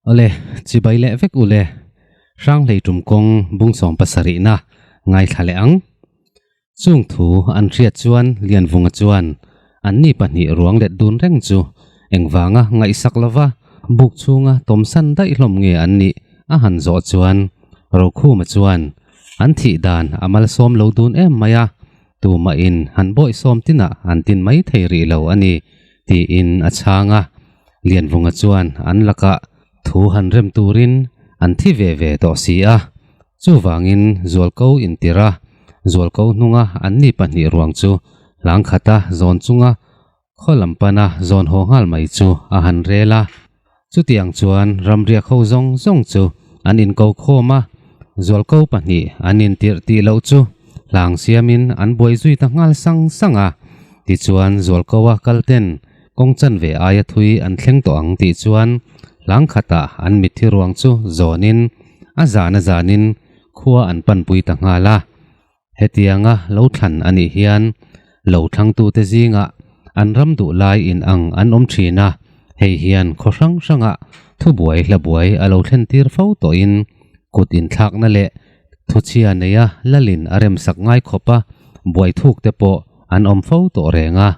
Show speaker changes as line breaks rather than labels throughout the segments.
Awle, chibai leh vek ule. Hranghlei tum kawng bung 70na ngaithla leh ang. Chung thu an hriat chuan Lianvunga chuan an ni pahnih ruang let dun reng chu engvanga ngaihsak lova buk chhunga tawmsan daih hlawm nge an nih a han zawh chuan Rokhuma chuan an thih dan a malsawm lo dun em mai a, tumahin han bawihsawm tinah an tin mai thei rih lo a ni tiin a chhang a. Lianvunga chuan an lakah thu han rem turin an thi ve ve tawh si a, chuvangin Zualko intir a, Zualko hnunga an ni pahnih ruang chu hlang khata zawn chunga khaw lam pana zawn haw nghal mai chu a han rel a. Chutiang chuan ramriak ho zawng zawng chu an inko khawm a, Zualko pahnih an intirh tih loh chu hlang siamin an buai zui ta nghal sang sang a. Tichuan Zualkoa kalten Kawng chanve aia thui an thleng tawh ang tih chuan hlang khatah an mitthi ruang chu zawnin a zan a zanin khua an panpui ta nghal a. Hetianga lo thlan a nih hian lo thlangtute zingah an ram duh lai in ang an awm thin a, hei hian khaw hrang hrangah thubuai hlabuai a lo thlen tir fo tawhin kut inthlakna leh thuchhia neia lalin a remsak ngai khawpa buai thuk te pawh an awm fo tawh reng a.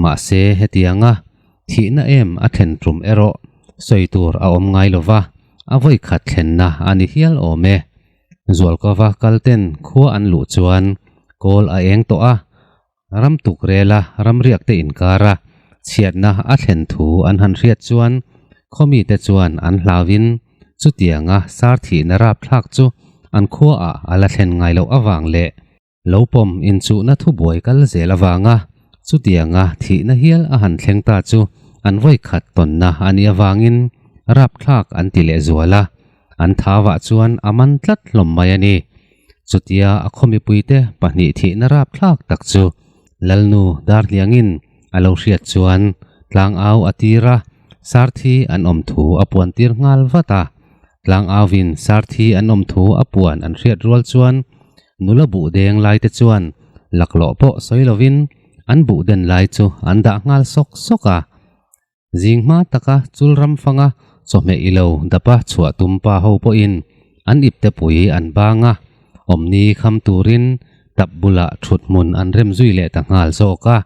Mahse hetianga thihna em a thlen tum erawh sawi tur a awm ngai lo va, a vawi khat thlenna a ni hial awm e. Zualkova kalten khua an luh chuan kawl a eng tawh a, ram tuk rela ramriakte inkara chhiatna a thlen thu an han hriat chuan khawmite chuan an hlauin chutianga sar thihna rapthlak chu an khuaah a la thlen ngai loh avang leh Lo pawm inchuhna thubuai kal zel avanga chutianga thihna hial a han thleng ta chu an vawi khat tawnna a nih avangin rapthlak an ti leh zual a, an thavah chuan a man tlat hlawm mai a ni. Chutia a khaw mipuite pahnih thihna rapthlak tak chu Lalnu Darhliangin a lo hriat chuan tlangau a tir a, Sarthi an awm thu a puan tir nghal vat a. Tlangauin Sarthi an awm thu a puan an hriat rual chuan Nula buh deng lai te chuan laklawh pawh sawi lovin an buh den lai chu an dah nghal sawk sawk a. Zing hma taka chul ram fanga chawhmeh ilo dapa chhuah tum pa ho pawhin an ipte pui an bang a, awmni kham turin tap bulah thut hmun an rem zui leh ta nghal zawk a.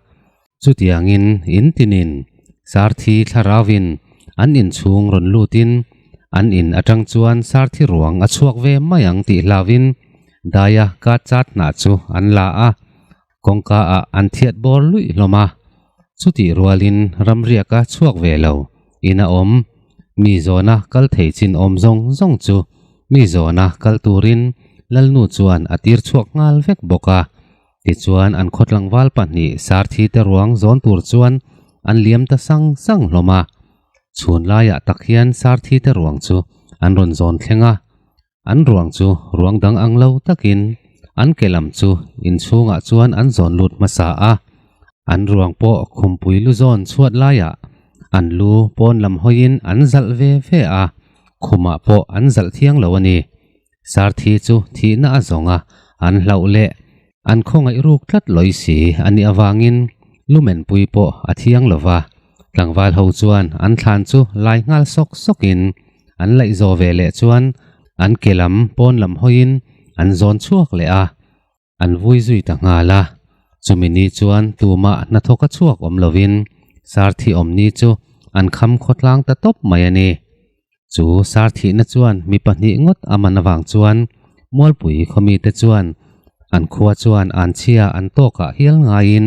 Chutiangin in tinin Sarthi thlarauin an inchhung rawn lutin an in atang chuan Sarthi ruang a chhuak ve mai ang tih hlauin daia ka chat hnah chu an la a, kawngka ah an thiat bawr luih hlawm a. Chutih rualin ramriaka chhuak ve lo in a awm. Mi zawna kal thei chin awm zawng zawng chu mi zawna kal turin Lalnu chuan a tir chhuak nghal vek bawk a. Tichuan an khaw tlangval pahnih Sarthi te ruang zawn tur chuan an liam ta sang sang hlawm a. Chhun laiah tak hian Sarthi te ruang chu an rawn zawn thleng a. An ruang chu ruang dang ang lo takin an ke lam chu inchhungah chuan an zawn lut hmasa a. An ruang pawh khumpui lu zawn chhuat laiah an lu pawn lam hawiin an zalh ve ve a, khumah pawh an zalh thiang lo a ni. Sarthi chu thihna a zawng a, an hlauh leh an khawngaih ruk tlat lawi si a nih avangin lumenpui pawh a thiang lo va. Tlangval ho chuan an thlan chu lai nghal sawk sawkin an laih zaw ve leh chuan an ke lam pawn lam hawiin an zawn chhuak leh a. An vui zui ta nghal a, chumi ni chuan tumah hnathawk a chhuak awm lovin Sarthi awm ni chu an kham khawtlang ta tawp mai a ni. Chu Sarthihna chuan mi pahnih ngawt a man avang chuan Mualpui khawmite chuan an khua chuan an chhia an tawkah hial ngaiin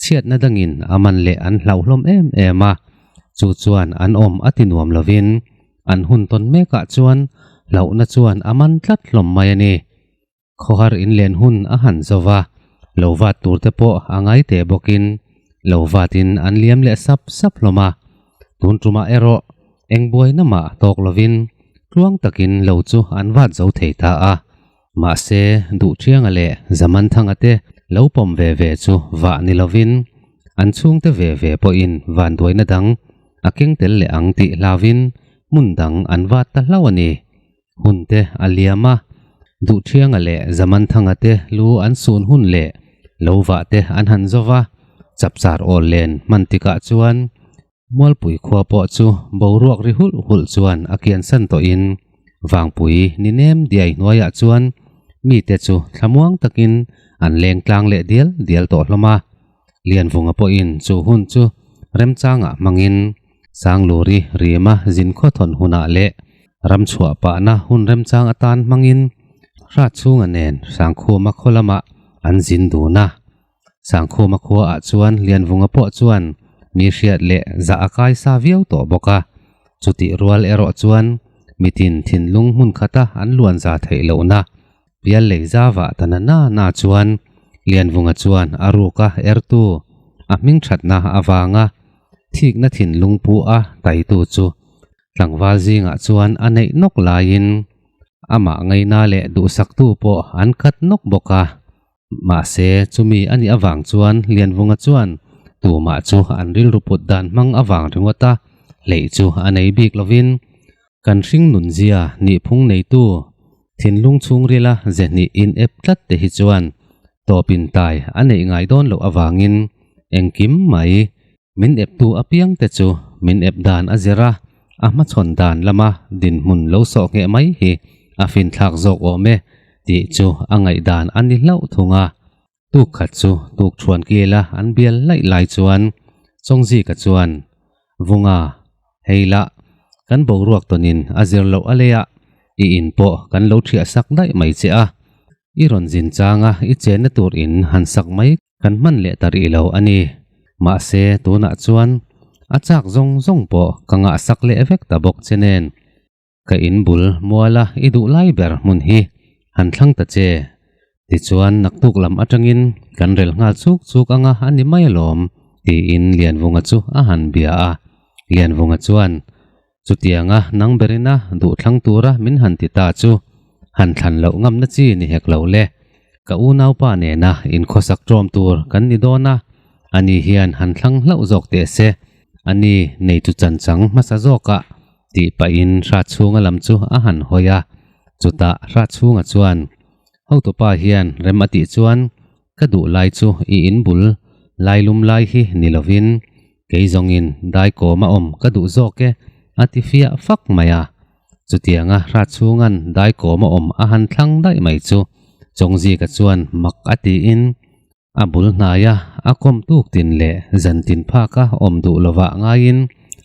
chhiatna dangin a man leh an hlauhlawm em em a, chu chuan an awm a ti nuam lovin an hun tawn mekah chuan hlauhna chuan a man tlat hlawm mai a ni. Khawhar inlen hun a han zo va, lo vat tur te pawh a ngai teh bawkin lo vatin an liam leh sap sap hlawm a. Tun tumah erawh eng buaina mah tawk lovin tluang takin lo chu an vat zo thei ta a. Mahse, Duhthianga leh Zamanthanga te lo pawm ve ve chu vah ni lovin an chhungte ve ve pawhin vanduaina dang a keng tel leh ang tih hlauhin hmun dang an vat ta hlauh a ni. Hun te a liam a, Duhthianga leh Zamanthanga te lu an sun hun leh lo vah te an han zo va, chapchar awl len hman tikah chuan. Mualpui khua pawh chu boruak ri hulh hulh chuan a kiansan tawhin Vangpui ni nem diai hnuaiah chuan mite chu thlamuang takin an leng tlang leh dial dial tawh hlawm a. Lianvunga pawhin chu hun chu remchangah hmangin Sangluri rima zin khawthawn hunah leh ramchhuah pahna hun remchang atan hmangin Hratchhunga nen Sangkhuma khaw lamah an zin dun a. Sangkhuma khuaah chuan Lianvunga pawh chuan mi hriat leh zah a kai sa viau tawh bawk a, chutih rual erawh chuan mitin thinlung hmun khata an luan za theih lohna pial lei zavah ta na na na chuan Lianvunga chuan a ruka ertu a hming thatna avanga thikna thinlung pu a taitu chu tlangval zingah chuan a neih nawk laiin amah ngaina leh duhsaktu pawh an kat nawk bawk a. Mahse, chumi a nih avang chuan Lianvunga chuan tumah chu an rilru put dan hmang avang ringawt a, hleih chu a nei bik lovin kan hring nunzia nihphung neitu thinlung chhungrila ze hnih inep tlat te hi chuan tawpin tai a neih ngai dawn loh avangin engkim mai Min eptu apiangte chu min ep dan a zir a, a hmachhawn dan lama dinhmun lo sawh ngheh mai hi a finthlak zawk awm e tih chu a ngaihdan a ni hlauh thung a. Tuk khat chu tuk chhuan kila an bial laih lai chuan Chawngzika chuan, Vunga, hei lah, kan boruak tawnin a zir loh a leiah i in pawh kan lo thiah sak daih mai che a, i rawn zin changa i chenna tur in han sak mai Kan hman leh ta rih lo a ni. Mahse, tunah chuan a chak zawng zawng pawh ka ngahsak leh vek ta bawk che nen. Ka in bul muala i duh lai ber hmun hi han thlang ta che. Tichuan naktuk lam atangin kan rel nghal chuk chuk anga a ni mai alawm, tiin Lianvunga chu a han bia a. Lianvunga chuan, Chutianga nang berina duh thlang tura min han ti ta chu han thlan loh ngamna chi ni hek lo le. Ka unaupa nena inkhawsak ṭawm tur kan ni dawn a, ani hian han thlang hlauh zawk teh se, ani nei chu chanchang hmasa zawkah tih pahin Hratchhunga lam chu a han hawi a. Chutah Hratchhunga chuan, Hotupa hian rem a tih chuan Ka duh lai chu i in bul lai lum lai hi ni lovin kei zawngin dai kawm a awm ka duh zawk e a ti fiah fak mai a. Chutianga hrat chhungan dai kawm a awm a han thlang daih mai chu Chawngzika chuan mak a tiin a bul hnaia a kawm tuk tin leh zan tin phaka awm duh lovah ngaiin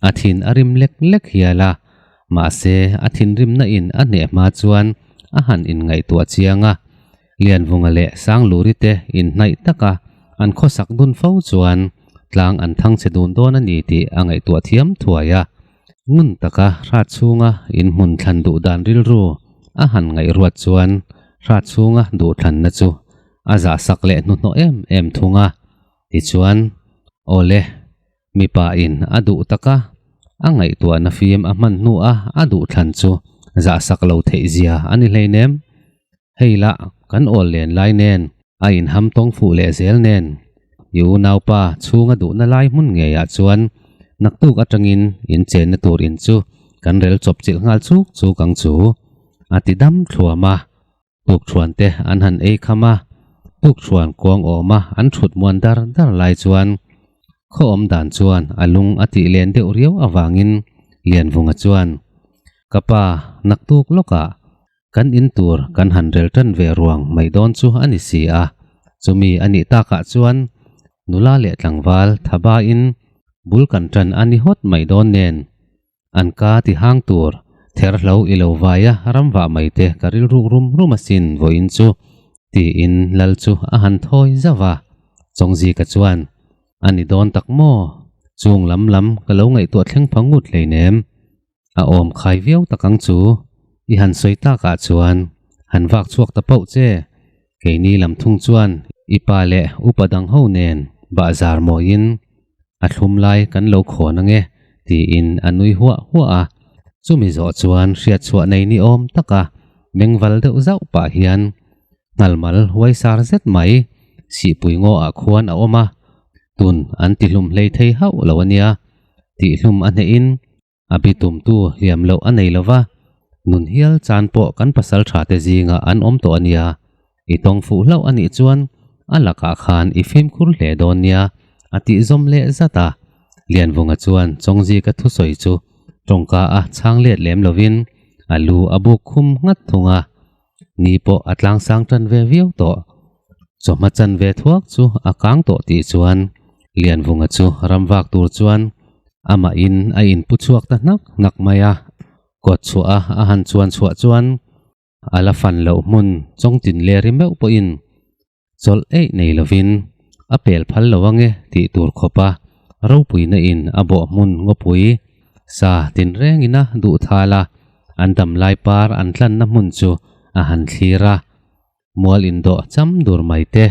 a thin a rim lek lek hial a. Mahse a thinrimna in a hneh hma chuan a han inngaihtuah chiang a. Lianvunga leh Sangluri te inhnaih taka an khawsak dun fo chuan tlang an thang che dun dawn a ni tih a ngaihtuah thiam thuai a. Ngun taka hrat chhunga inhmun thlan duh dan rilru a han ngaihruat chuan hrat chhunga duhthlanna chu a zahsak leh hnuhnawh em em thung a. Tichuan, Awle, mipa in a duh taka a ngaihtuahna fim a hman hnua a duhthlan chu zahsak lo theih zia a ni hleinem. Hei lah kan awl len lai nen a inham tawng fuh leh zel nen i unaupa chhunga duhna lai hmun ngeiah chuan naktuk atangin in chenna tur in chu kan rel chawp chilh nghal chuk chuk ang chu a ti dam thluam a. Tukthuan te an han ei kham a, tukthuan kuang awma an thut muan dar dar lai chuan khaw awm dan chuan a lung a tih len deuh riau avangin Lianvunga chuan, Ka pa, naktuk lawkah Kan in tur kan han rel tan ve ruang mai dawn chu a ni si a, chumi a nih takah chuan nula leh tlangval thabain bul kan tan a ni hawt mai dawn nen an ka ti hang tur therhlo i lo vaia ramvah mai te ka rilruk rum rum asin vawiin chu tiin lal chu a han thawi zauh a, Chawngzika chuan a ni dawn tak maw? Chung lam lam ka lo ngaihtuah thleng pha ngut hleinem. A awm khai viau tak ang chu, i han sawi takah chuan han vak chhuak ta pauh che. Keini lam thung chuan i pa leh upa dang ho nen bahzar mawiin a thlum lai kan lo khawn ange tiin a nui huah huah a. Chumi zawh chuan hriatchhuah nei ni awm taka mengval deuh zauh pah hian Nghalmal huaisar zet mai sihpui ngaw ah khuan a awm a, tun an ti hlum hlei thei hauh lo a nia. Tihhlum a hnehin a bitumtu hliam loh a nei lo va, nun hial chan pawh kan pasal tha te zingah an awm tawh a nia. I tawng fuh hlauh a nih chuan a lakah khan i fimkhur hle dawn nia a tih zawm leh zat a. Lianvunga chuan Chawngzika thusawi chu tawngka a chhang let lem lovin a lu a buk khum nghat thung a. Ni pawh a tlangsang tan ve viau tawh. Chawhma chan ve thuak chu a kang tawh tih chuan Lianvunga chu ramvak tur chuan amahin a inpu chhuak ta hnak hnak mai a. Kawt chhuah a a han chuan chhuah chuan a la fan loh hmun chawngtin leh ri meuh pawhin chawlh eih nei lovin a pel phal lo ange tih tur khawpa ropuina in a bawh hmun ngawpui sa tinrengin a duh thal a, an damlai par an tlanna hmun chu a han thlir a. Mual indawh cham dur mai te,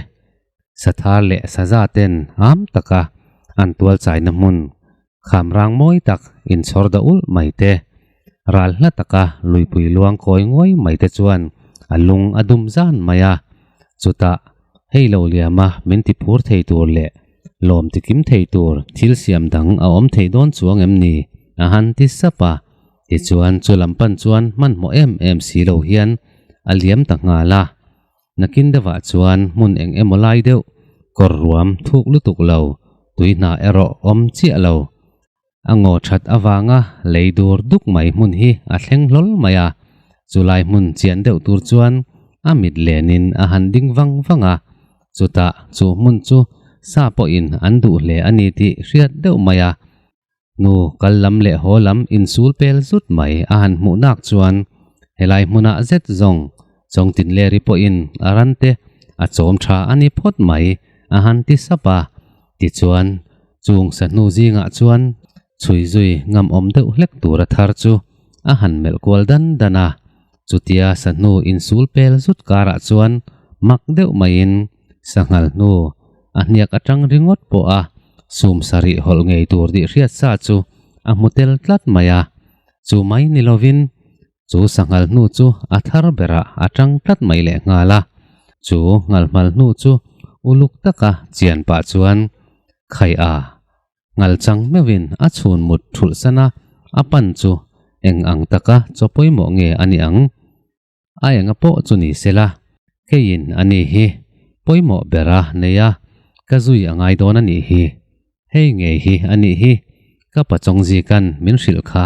sathar leh saza ten am taka an tual chaina hmun kham rang mawi tak inchhawr dah ulh mai te, ral hla taka luipui luang kawi nguai mai te chuan a lung a dum zan mai a. Chutah hei lo liama min ti phur thei tur leh lawm ti kim thei tur thil siam dang a awm thei dawn chuang em ni? a han ti sap a. Tichuan chu lam pan chuan hmanhmawh em em si lo hian a liam ta nghal a. Nakin deuhah chuan hmun eng emaw lai deuh kawr ruam thuk lutuk lo, tui hna erawh awm chiah lo. A ngaw that avanga lei dur duk mai hmun hi a thleng hlawl mai a, chulai hmun chian deuh tur chuan a mit lenin a han ding vang vang a, chutah chu hmun chu sa pawhin an duh hle a ni tih hriat deuh mai a. Nu kal lam leh haw lam insul pel zut mai a han hmuh nak chuan helai hmunah zet zawng Chawngtinleri pawhin a ran te a chawm tha a ni phawt mai a han ti sap a. Tichuan chung sahnu zingah chuan chhui zui ngam awm deuh hlek tura thar chu a han melh kual dan dan a. Chutia sahnu insul pel zut karah chuan mak deuh maiin Sanghal hnu a hniak atang ringawt pawh a sum sarih hawlh ngei tur tih hriat sa chu a hmu tel tlat mai a. Chu mai ni lovin chu sanghal hnu chu a thar berah a tang tlat mai leh nghal a. Chu nghalhmal hnu chu uluk taka chian pah chuan khai a ngal chang meuhin a chhun mut thulh san a, a pan chu eng ang taka chaw pawimawh nge a nih ang? A enga pawh chu ni sela, keiin a ni hi pawimawh bera nei a, ka zui a ngai dawn a nih hi. Hei ngei hi a nih hi, ka pachawng zikan min hrilh kha,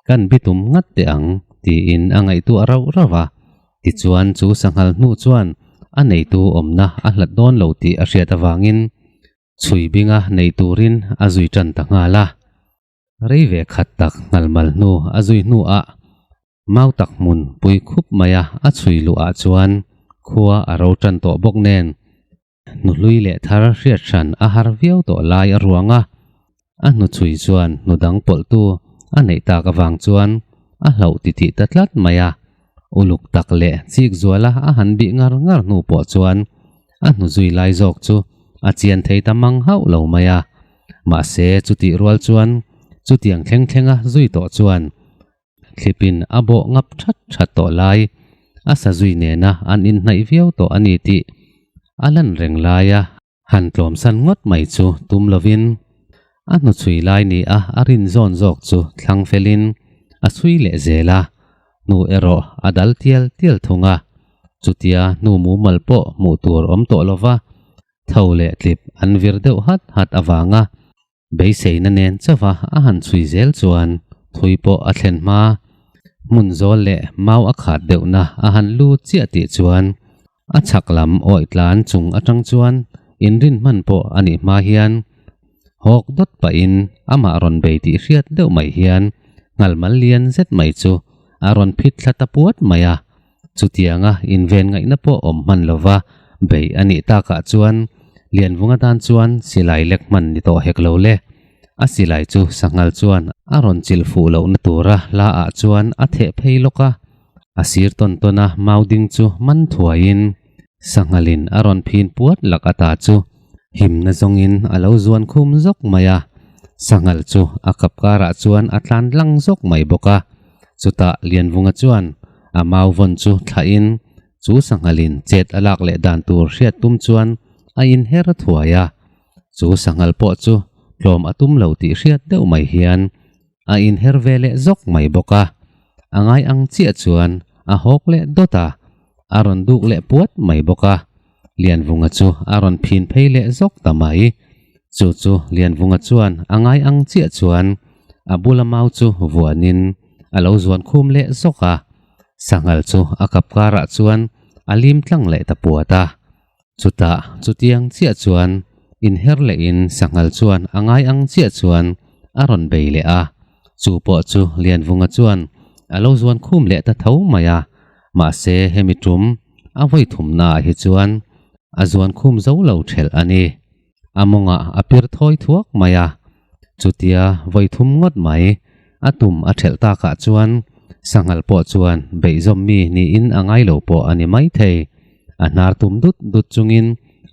kan bitum ngat teh ang, tiin a ngaihtuah rauh rauh a. Tichuan chu sanghal hnu chuan a neitu awmna a hlat dawn lo tih a hriat avangin chhui binga nei turin a zui tan ta nghal a. Rei ve khat tak nghalmal hnu a zui hnuah Mau tak hmun pui khup maia a chhui luh ah chuan khua a ro tan tawh bawk nen hnuhlui leh thar hriat hran a har viau tawh lai a ruang a, a hnuchhui chuan hnu dang pawlhtu a neih tak avang chuan a hlauh titih ta tlat mai a, uluk tak leh chik zuala a han bih ngar ngar hnu pawh chuan a hnuzui lai zawk chu a chian thei ta mang hauh lo mai a, mahse chutih rual chuan chutiang thleng thlenga zui tawh chuan Thlipin a bawh ngap that that tawh lai, a sa zui nena an inhnaih viau tawh a ni tih a lan reng laia han tlawmsan ngawt mai chu tum lovin a hnuchhui lai ni a a rin zawn zawk chu thlang felin a chhui leh zel a, hnu erawh a dal tial tial thung a, chutia hnu mumal pawh hmuh tur awm tawh lova tho leh tlip an vir deuh hat hat avanga Beiseina nen chauha a han chhui zel chuan thui pawh a thlen hma. Hmun zawl leh mau a khat deuhna a han lu chiah tih chuan a chhak lam awih tlan chung atang chuan inrin hman pawh a nih hma hian hawk dawt pahin amah rawn bei tih hriat deuh mai hian nghalmal lian zet mai chu a rawn phit thla ta puat mai a. Chutianga inven ngaihna pawh awm hman lova beih a nih takah chuan Lianvunga tan chuan silai lek hman ni tawh hek lo le. A silai chu sanghal chuan a rawn chilh fuh lohna tura hla ah chuan a theh phei lawk a, a sir tawn tawn a mau ding chu man thuaiin sanghalin a rawn phin puat lak ata chu himna zawngin a lo zuan khum zawk mai a, sanghal chu a kap karah chuan a tlan lang zawk mai bawk a. Chutah Lianvunga chuan a mau vawn chu thlahin chu sanghalin chet a lak leh dan tur hriat tum chuan a inher thuai a. Chu sanghal pawh chu tlawm a tum lo tih hriat deuh mai hian a inher ve leh zawk mai bawk a. A ngai ang chiah chuan a hawk leh dawt a, a rawn duk leh puat mai bawk a. Lianvunga chu a rawn phin phei leh zawk ta mai. Chu chu Lianvunga chuan a ngai ang chiah chuan a bula mau chu vuanin a lo zuan khum leh zawk a, sanghal chu a kap karah chuan a lim tlang leh ta puat a. Chutah chutiang chiah chuan inher lehin sanghal chuan a ngai ang chiah chuan a rawn bei leh a, chu pawh chu Lianvunga chuan a lo zuan khum leh ta tho mai a, mahse hemi tum a vawi thumnaah hi chuan a zuan khum zo lo thelh a ni. A mawngah a pir thawi thuak mai a, chutia vawi thum ngawt mai a tum a thelh takah chuan sanghal pawh chuan beihzawm mi niin a ngai lo pawh a ni maithei. A hnar tum dut dut chungin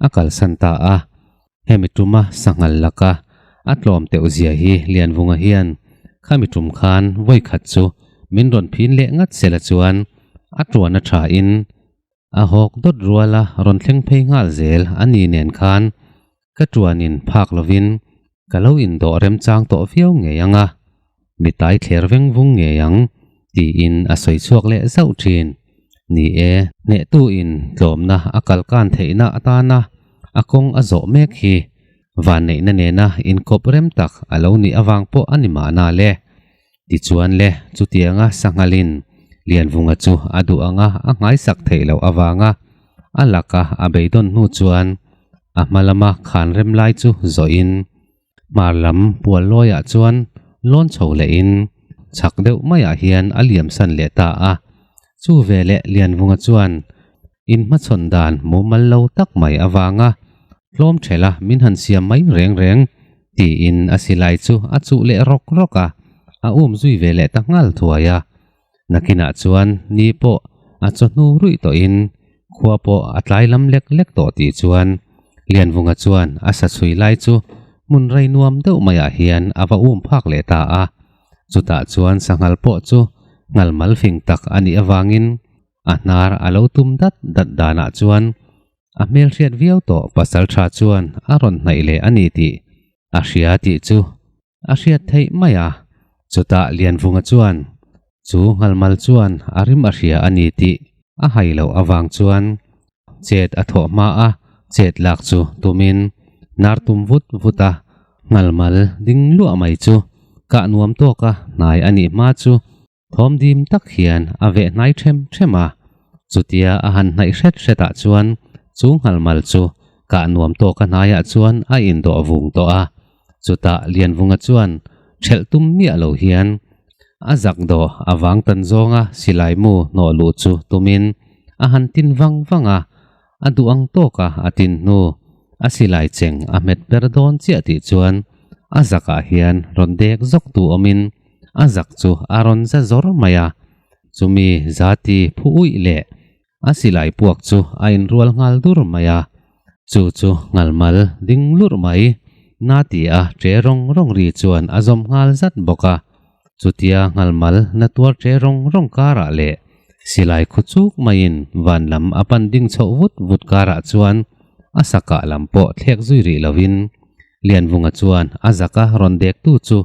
a kalsan ta a. Hemi tuma sanghal laka a tlawm teuh zia hi Lianvunga hian khami tum khan vawi khat chu min rawn phin leh ngat sela chuan a tuan a thain A hawk dawt ruala rawn thleng phei nghal zel a ni nen khan ka tuanin phak lovin ka lo indawh remchang tawh viau ngei ang a, mi tai thler veng vung ngei ang tiin a sawi chhuak leh zauh thin. Ni e, hnehtuin tlawmna a kalkan theihna atana a kawng a zawh mek hi vanneihna nena inkawp rem tak a lo nih avang pawh a ni mahna le. Tichuan le, chutianga sanghalin Lianvunga chu a duh anga a nghaisak theih loh avanga a laka a beidawn hnu chuan a hma lama khan rem lai chu zawhin hmar lam pual lawiah chuan lawn chho lehin chhak deuh maiah hian a liamsan leh ta a. Chu veleh Lianvunga chuan inhmachhawn dan mumal lo tak mai avanga tlawm thela min han siam mai reng reng tiin a silai chu a chuh leh rawk rawk a, a um zui ve leh ta nghal thuai a. Nakinah chuan ni pawh a chawhnu ruih tawhin khua pawh a tlai lam lek lek tawh tih chuan Lianvunga chuan a sa chhui lai chu hmun rei nuam deuh maiah hian a va um phak leh ta a. Chutah chuan sanghal pawh chu nghal mal fing tak a nih avangin a hnar a lo tum dat dat danah chuan a hmelhriat viau tawh pasal tha chuan a rawn hnaih leh a ni tih a hria tih chu a hriat theih mai a. Chutah Lianvunga chuan chu nghalmal chuan a rim a hria a ni tih a hai loh avang chuan chet a thawh hma a, chet lak chu tumin hnar tum vut vut a, nghalmal ding luah mai chu kah nuam tawka hnai a nih hma chu Thawm dim tak hian a veh hnai them them a, chutia a han hnaih hret hret ah chuan chu nghalmal chu kah nuam tawka hnaiah chuan a indawh vung tawh a, chutah Lianvunga chuan thelh tum miah lo hian a zak dawh avang tan zawnga silai mu hnawh luh chu tumin a han tin vang vang a, a duh ang tawka a tin hnu a silai cheng a hmet ber dawn chiah tih chuan a zakah hian rawn dek zawk tu awmin A zak chu a rawn za zawr mai a, chumi zati phu uih leh a silai puak chu a inrual nghal dur mai a, chu chu nghalmal ding lurh mai na ti a ṭe rawng rawng ri chuan a zawm nghal zat bawk a, chutia nghalmal na tuar ṭe rawng rawng karah leh silai khu chuk maiin van lam a pan ding chhoh vut vut karah chuan a sakah lam pawh thlek zui rih lovin Lianvunga chuan a zaka rawn dektu chu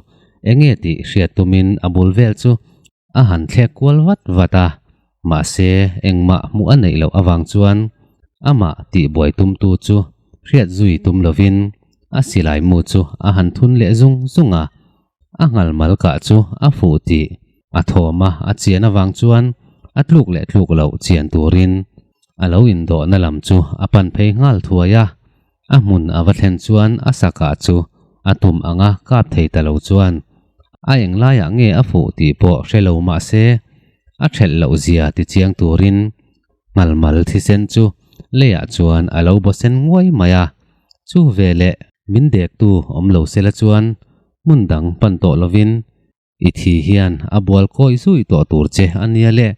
enge tih hriat tumin a bul vel chu a han thlek kual vat vat a, mahse engmah hmuh a neih loh avang chuan amah tihbuai tumtu chu hriat zui tum lovin a silai mu chu a han thun leh zung zung a, a nghalmal kah chu a fuh tih a thawma a chian avang chuan a tluk leh tluk loh chian turin a lo indawhna lam chu a pan phei nghal thuai a. A hmun a va thlen chuan a sakah chu a tum anga kap thei ta lo chuan a englaiah nge a fuh tih pawh hre lo mah se a thelh loh zia ti chiang turin nghalmal thisen chu leiah chuan a lo baw sen nguai mai a. Chu veleh min dektu awm lo sela chuan hmun dang pan tawh lovin I thi hian a bual kawi zui tawh tur che a nia le,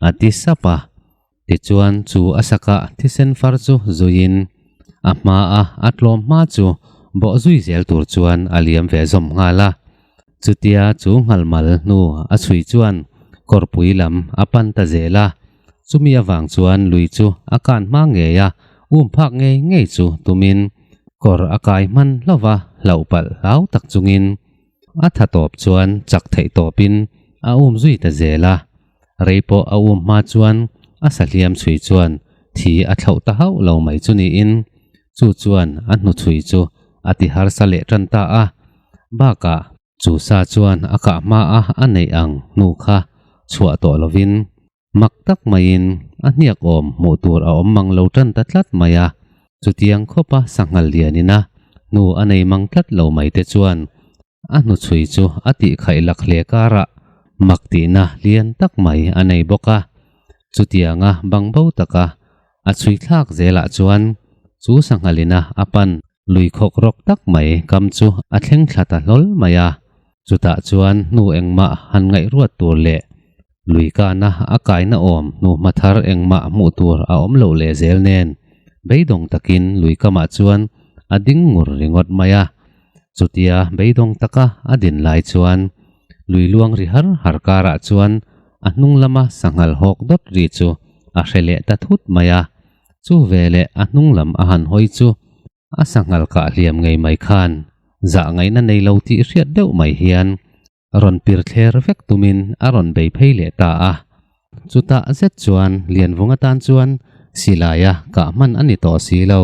a ti sap a. Tichuan chu a sakah thisen far chu zuiin a hmaa a tlawm hma chu bawh zui zel tur chuan a liam ve zawm nghal a. Chutia chu nghalmal hnu a chhui chuan kawrpui lam a pan ta zel a. Chumi avang chuan lui chu a kan hma ngei a, um phak ngei ngei chu tumin kawr a kai hman hlauh a, hlauh palh hlau tak chungin A tha tawp chuan chak theih tawpin a um zui ta zel a, rei pawh a um hma chuan a sahliam chhui chuan thi a thlauh ta hauh lo mai chu niin chu chuan a hnu chhui chu a ti harsa leh tan ta a. Bakah chu sa chuan a kah hma a a neih ang hnu kha chhuah tawh lovin mak tak maiin a hniak awm hmuh tur a awm mang lo tan ta tlat mai a. Chutiang khawpa sanghal lianin a hnu a nei mang tlat lo mai te chuan a hnuchhui chu a tihkhaih lak hle karah mak tihna lian tak mai a nei bawk a. Chutianga bangbo taka a chhui thlak zelah chuan chu sanghalina a pan lui khawk rawk tak mai kam chu a thleng thla ta hlawl mai a. Chutah chuan hnu engmah han ngaihruat tur leh lui kana a kaina awm hnu hma thar engmah hmuh tur a awm loh leh zel nen beidawng takin lui kamah chuan a ding ngur ringawt mai a. Chutia beidawng taka a din lai chuan lui luang ri har har karah chuan a hnung lama sanghal hawk dawt ri chu a hre leh ta thut mai a. Chu veleh a hnung lam a han hawi chu a sanghal kah hliam ngei mai khan zah ngaihna nei lo tih hriat deuh mai hian rawn pir thler vek tumin a rawn bei phei leh ta a. Chutah zet chuan Lianvunga tan chuan silaia kah hman a ni tawh si lo.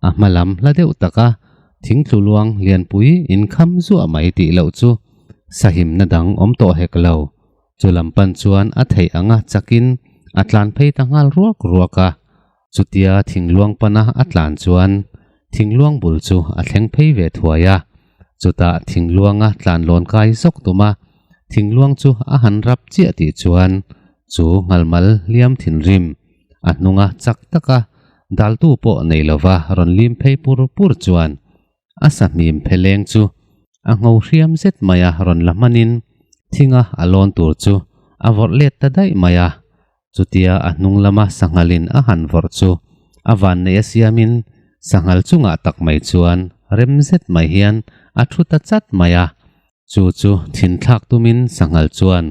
A hma lam hla deuh taka thingtlu luang lianpui inkham zuah mai tih loh chu sahimna dang awm tawh hek lo. Chu lam pan chuan a theih anga chakin a tlan phei ta nghal ruak ruak a. Chutia thingluang pana a tlan chuan thingluang bul chu a thleng phei ve thuai a. Chutah thingluanga tlan lawn kai zawk tum a, thingluang chu a han rap chiah tih chuan chu nghalmal hliam thinrim a hnunga chak taka daltu pawh nei lova rawn lim phei pur pur chuan a sahmim pheleng chu a ngho hriam zet mai a rawn la hmanin thinga a lawn tur chu a vawrh let ta daih mai a. Chutia a hnung lama sanghalin a han vawrh chu a vanneih a siamin sanghal chungah tak mai chuan rem zet mai hian a thu ta chat mai a. Chu chu thinthlak tumin sanghal chuan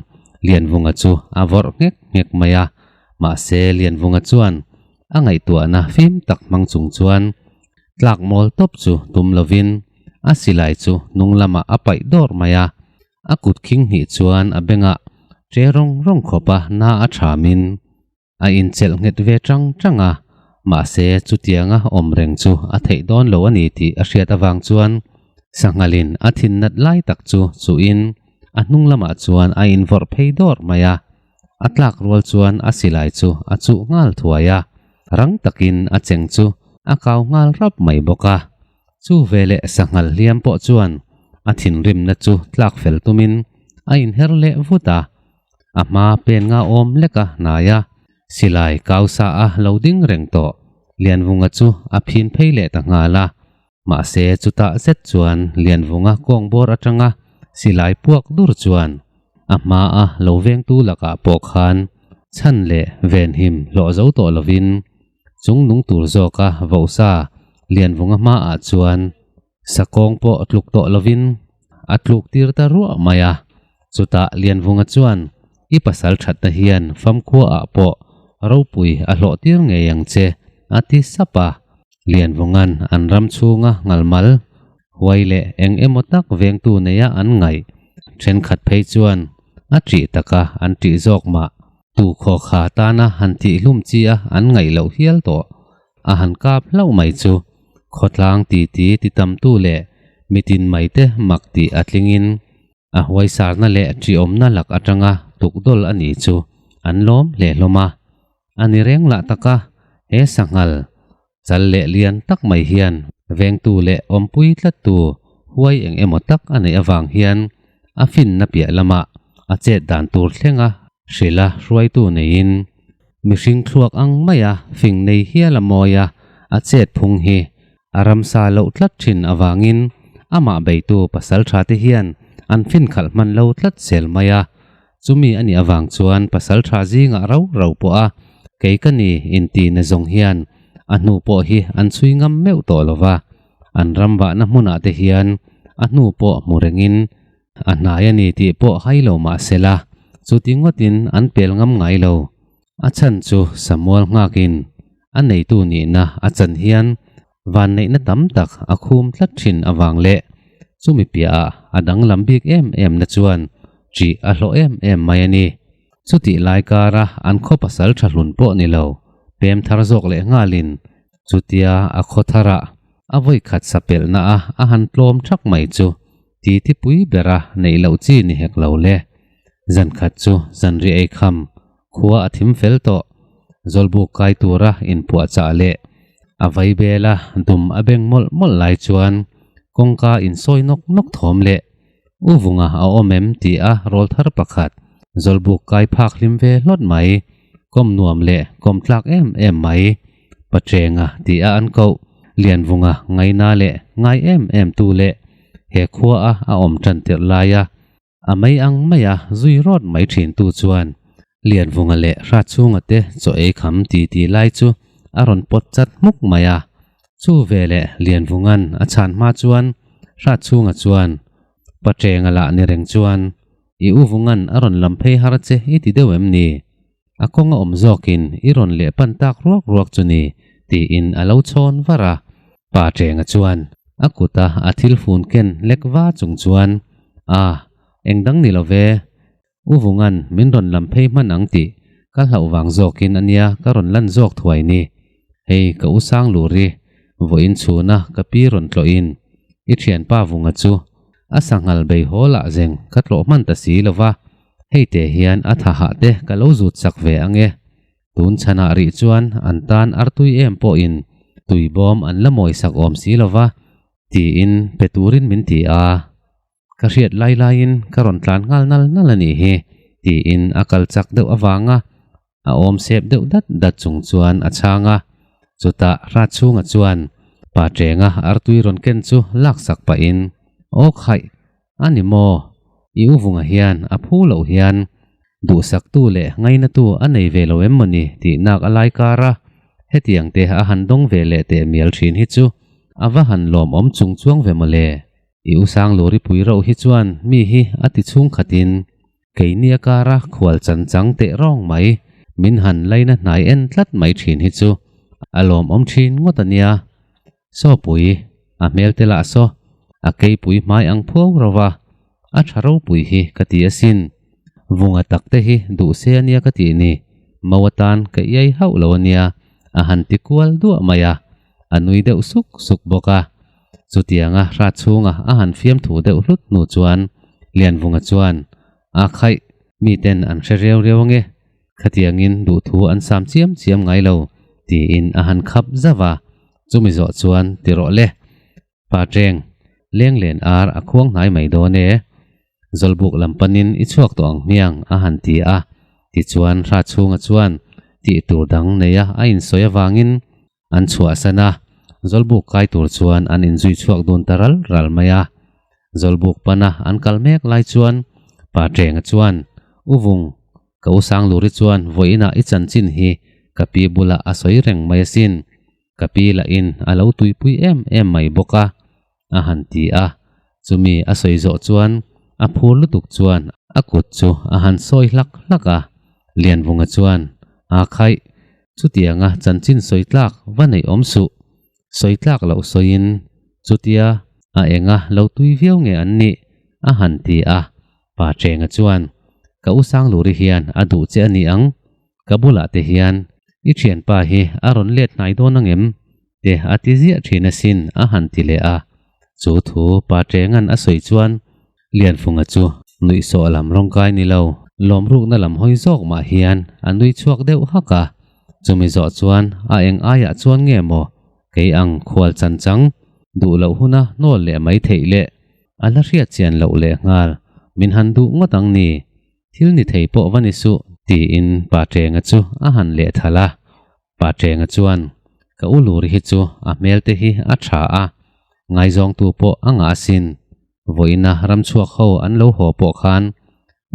Lianvunga chu a vawrh nghek nghek mai a. Mahse Lianvunga chuan a ngaihtuahna fim tak hmang chung chuan tlak mawl tawp chu tum lovin a silai chu hnung lamah a paih dawr mai a. A kut khing hnih chuan a bengah che rawng rawng khawpa na a thamin a inchelh nghet ve tang tang a, mahse chutianga awm reng chu a theih dawn lo a ni tih a hriat avang chuan sanghalin a thin nat lai tak chu chuhin a hnung lamah chuan a invawrh phei dawr mai a, a tlak rual chuan a silai chu a chuh nghal thuai a, rang takin a cheng chu a kau nghal rap mai bawk a. Chu veleh sanghal hliam pawh chuan a thinrimna chu tlak fel tumin a inher leh vut a, a hma pen nga awm lek a hnai a, silai kau sa a lo ding reng tawh. Lianvunga chu a phin phei leh ta nghal a, mahse chutah zet chuan Lianvunga kawng bawr atanga silai puak dur chuan a hma a lo vengtu lakah pawh khan chhan leh venhim hlawh zo tawh lovin chung nung tur zawka vohsa Lianvunga hmaah chuan sakawng pawh tluk tawh lovin a tluk tir ta ruah mai a. Chutah Lianvunga chuan i pasal thatna hian famkhuaah pawh ropui a hlawh tir ngei ang che a ti sap a. Lianvunga'n an ram chhunga nghalmal huai leh eng emaw tak vengtu neia an ngaih thenkhat phei chuan a ṭih taka an ṭih zawk mah. Tu khawkha tana han tih hlum chi a an ngaih loh hial tawh. A han kap hlauh mai chu khawtlang titi ti tamtu leh mitin mai te mak tih a tlingin a huaisarna leh ṭihawmna lak atanga tukdawl a nih chu an lawm hle hlawm a. A ni reng lah taka he sanghal chal leh lian tak mai hian vengtu leh awmpui tlattu huai eng emaw tak a neih avang hian a finna piah lamah a chet dan tur thlenga hrila hruaitu neiin mihring thluak ang maia fing nei hial a mawi a, a chet phung hi a ramsa loh tlat thin avangin amah beitu pasal tha te hian an fin khalh hman lo tlat zel mai a. Chumi a nih avang chuan pasal tha zingah rau rau pawh a kei ka ni inti na zawng hian a hnu pawh hi an chhui ngam meuh tawh lo va, an ram vahna hmunah te hian a hnu pawh hmu rengin a hnai a ni tih pawh hai lo mah se la, chuti ngawtin an pel ngam ngai lo. A chhan chu Samuel nghakin a neitu nihna a chan hian vanneihna tam tak a khum tlat thin avang leh chumi piahah a danglam bik em em na chuan ṭih a hlawh em em mai a ni. Chutih lai kara an khaw pasal tha hlun pawh ni lo, pem thar zawk leh nghalin chutia a khaw tharah. A vawi khat sa pelhna a a han tlawm thak mai chu titi pui bera neih loh chi ni hek lo le. Zan khat chu zanriah ei kham khua a thim fel tawh. Zawlbuk kai tura inpuahchah leh a vai bela dum a beng mawlh mawlh lai chuan kawngka insawi nawk nawk thawm leh U Vunga a awm em tih a rawl thar pakhat Zawlbuk kai phak hlim ve hlawt mai, kawm nuam leh kawm tlak em em mai, Pachenga tih a an koh Lianvunga ngaina leh ngai em em tu leh he khua a a awm tan tirh laia A mei ang maia zui rawt mai thintu chuan Lianvunga leh Hratchhunga te chaw ei kham ti ti lai chu a rawn pawt chat hmuk mai a. Chu veleh Lianvunga'n a chhan hma chuan Hratchhunga chuan Pachenga lah ni reng chuan I u Vunga'n a rawn lam phei har che i ti deuh em ni? A kawng a awm zawkin i rawn leh pan tak ruak ruak chu ni tiin a lo chhawn var a. Pa Ṭenga chuan a kuta a thil fun ken lek va chung chuan, A, eng dang ni lo ve, U Vunga'n min rawn lam phei hman ang tih ka hlauh vang zawkin a nia ka rawn lan zawk thuai ni. Hei ka u sang luri, vawiin chhuna ka pi rawn tlawhin i ṭhianpa Vunga chu a sanghal bei haw lah zeng ka tlawh hman ta si lo va. Hei te hian a tha hah te ka lo zut sak ve ang e. Tun chhanah rih chuan an tan artui em pawhin tui bawm an la mawi sak awm si lo va, tiin pe turin min ti a. Ka hriat lai laiin ka rawn tlan nghal nal nal a nih hi, tiin a kal chak deuh avanga a awm sep deuh dat dat chung chuan a chhang a. Chutah Hrat chhunga chuan pa Ṭenga artui rawn ken chu laksak pahin, Aw khaih, A ni maw? I u Vunga hian a phu loh hian duhsaktu leh ngainatu a nei ve lo em mawni tih nak a lai kar a, hetiang te a han dawng ve leh teh mial thin hi chu a va han lawmawm chung chuang ve mawle. I u Sangluri pui rauh hi chuan mi hi a ti chhung khatin keini a kara khual chan chang teh rawng mai min han laina hnai en tlat mai thin hi chu a lawmawm thin ngawt a nia. Saw pui, a hmel te lah saw, a keipui hmai ang phuau ro va, a tha ropui hi ka ti asin. Vunga tak te hi duh se ania ka tih ni, mau atan ka iai hauh lo ania, a han ti kual duah mai a, a nui deuh suk suk bawk a. Chutianga hra chhunga a han fiamthu deuh hlut hnu chuan Lianvunga chuan, A khaih, miten an hre riau riau ange, Khatiangin duhthu an sam chiam chiam ngai lo, tiin a han khap zauh a. Chumi zawh chuan ti rawh le. Pa Ṭeng, leng len ar a khuang hnai mai dawn e. Zawlbuk lam panin i chhuak tawh ang hmiang, a han ti a. Tichuan Hra chhunga chuan tih tur dang neia a insawi avangin an chhuahsan a. Zawlbuk kai tur chuan an inzui chhuak dun ta ral ral mai a. Zawlbuk pana an kal mek lai chuan Pa Ṭenga chuan, U Vung, Ka u Sangluri chuan vawiinah i chanchin hi ka pi bulah a sawi reng mai asin. Ka pi lahin a lo tuipui em em mai bawk a, a han ti a. Chumi a sawi zawh chuan a phur lutuk chuan a kut chu a han sawi hlak hlak a. Lianvunga chuan, A khaih, chutianga chanchin sawi tlak va neih awm suh. Sawi tlak loh sawiin chutia a enga lo tui viau nge an nih? a han ti a. Pa Ṭenga chuan, Ka u Sangluri hian a duh che a ni ang, ka bulah te hian i ṭhianpa hi a rawn let hnai dawn ang em? te a ti ziah ṭhin asin a han ti leh a. Chu thu Pa Ṭenga'n a sawi chuan Lianfunga chu nuihsawh lam rawngkai ni lo, lawmrukna lam hawi zawk mah hian a nui chhuak deuh hak a. Chumi zawh chuan a eng aiah chuan nge maw kei ang khual chan chang duh loh huna hnawl leh mai theih le? A la hriat chian loh leh nghal, min han duh ngawt ang ni, thil ni thei pawh va ni suh, tiin Pa Ṭenga chu a han leh thalh a. Pa Ṭenga chuan, Ka u Luri hi chu a hmel te hi a ṭha a, ngaizawngtu pawh a ngah asin. Vawiina ramchhuak ho an lo haw pawh khan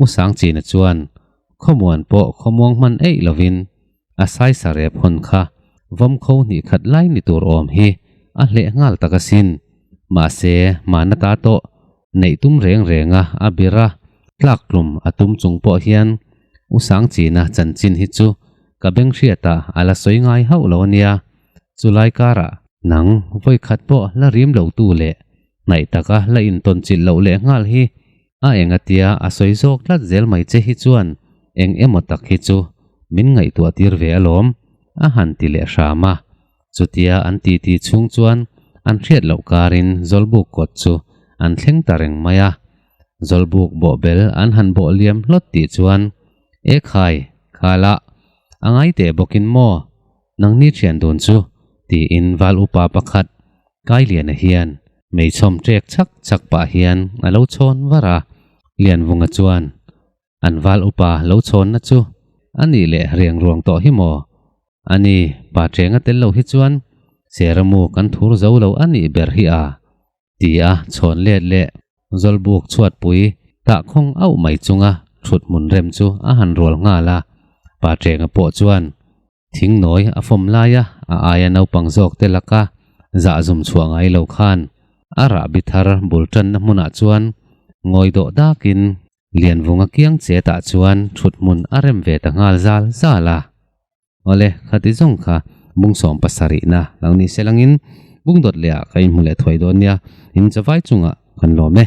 U Sangchina chuan khawmuan pawh khawmuang hman eih lovin a saisa rep hawn kha vawmkho hnih khat lai ni tur awm hi a hleh nghal tak asin. Mahse, mahna ta tawh neih tum reng renga a bir a, tlaktlum a tum chung pawh hian U Sangchina chanchin hi chu ka beng hriatah a la sawi ngai hauh lo a nia. Chulai karah nang vawikhat pawh la rim lo tu leh hnaih taka la intawn chilh loh leh nghal hi a engatia a sawi zawk tlat zel mai che hi chuan eng emaw tak hi chu min ngaihtuah tir ve alawm, a han ti leh hram a. Chutia an titi chhung chuan an hriat loh karin Zawlbuk kawt chu an thleng ta reng mai a. Zawlbuk bawhbel an han bawh liam hlawt tih chuan, E khai, khala, a ngai teh bawkin maw? Nangni thian dun chu, tiin val upa pakhat Kailiana hian meichhawm ṭek chhak chhak pah hian a lo chhawn var a. Lianvunga chuan, An val upa lo chhawnna chu a nih leh riang ruang tawh hi maw? A ni, pa ṭenga tel lo hi chuan Seramu kan thur zo lo a nih ber hi a, ti a chhawn let leh Zawlbuk chhuatpui tah khawng auh mai chunga thut hmun rem chu a han rual nghal a. Pa ṭenga pawh chuan thing nawi a fawm laia a aia naupang zawk te laka zahzum chhuah ngai lo khan a rahbi thar bul ṭanna hmunah chuan ngawi dawh dakin Lianvunga kiang chetah chuan thut hmun a rem ve ta nghal zal zal a. Awle, khati zawng kha bung 70 na lo ni se langin bung dawt leh ah ka inhmu leh thuai dawn nia, in chavai chungah kan lawm e.